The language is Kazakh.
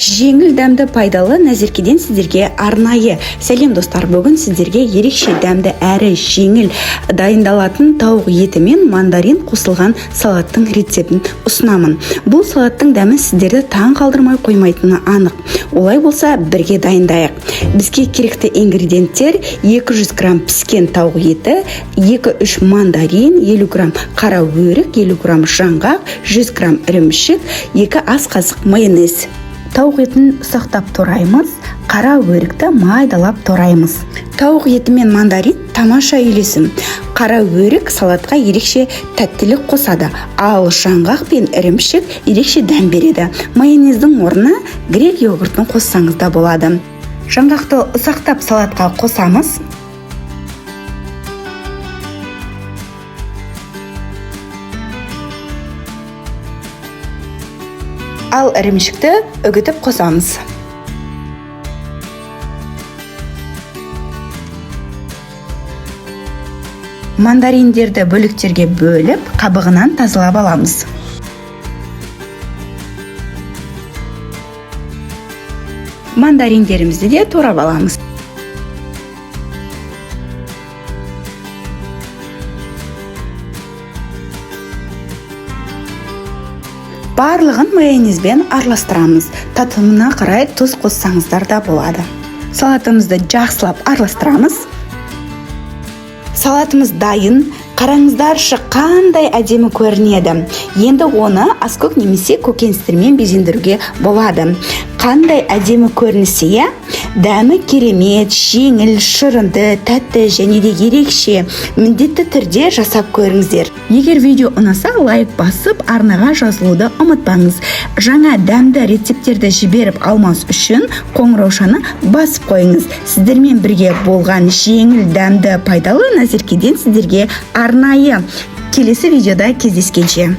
Жеңіл, дәмді, пайдалы Назеркеден сіздерге арнайы сәлем, достар! Бүгін сіздерге ерекше дәмді әрі жеңіл дайындалатын тауық еті мен мандарин қосылған салаттың рецептін ұсынамын. Бұл салаттың дәмі сіздерді таң қалдырмай қоймайтыны анық. Олай болса, бірге дайындайық. Бізге керекті ингредиенттер: 200 грамм піскен тауық еті, 2-3 мандарин, 50 грамм қара өрік, 50 грамм жаңғақ, 100 грамм ірімшік, 2 ас қасық майонез. Тауық етін ұсақтап тураймыз, қара өрікті майдалап тураймыз. Тауық еті мен мандарин тамаша үйлесім. Қара өрік салатқа ерекше тәттілік қосады, ал жаңғақ пен ірімшік ерекше дәм береді. Майонездің орнына грек йогуртын қоссаңыз да болады. Жаңғақты ұсақтап салатқа қосамыз. Ал ірімшікті үгітіп қосамыз. Мандариндерді бөліктерге бөліп, қабығынан тазалап аламыз. Мандариндерімізді де турап аламыз. Барлығын майонезбен араластырамыз. Татымына қарай тұз қоссаңыздар да болады. Салатымызды жақсылап араластырамыз. Салатымыз дайын. Қараңыздаршы, қандай әдемі көрінеді. Енді оны аскөк немесе көкөністермен безендіруге болады. Қандай әдемі көрінісі, иә? Дәмі керемет, жеңіл, шырынды, тәтті және де ерекше. Міндетті түрде жасап көріңіздер. Егер видео ұнаса, лайк басып, арнаға жазылуды ұмытпаңыз. Жаңа дәмді рецепттерді жіберіп алмас үшін қоңыраушаны басып қойыңыз. Сіздермен бірге болған жеңіл, дәмді, пайдалы Назеркеден сіздерге арнайы. Келесі видеода кездескенше.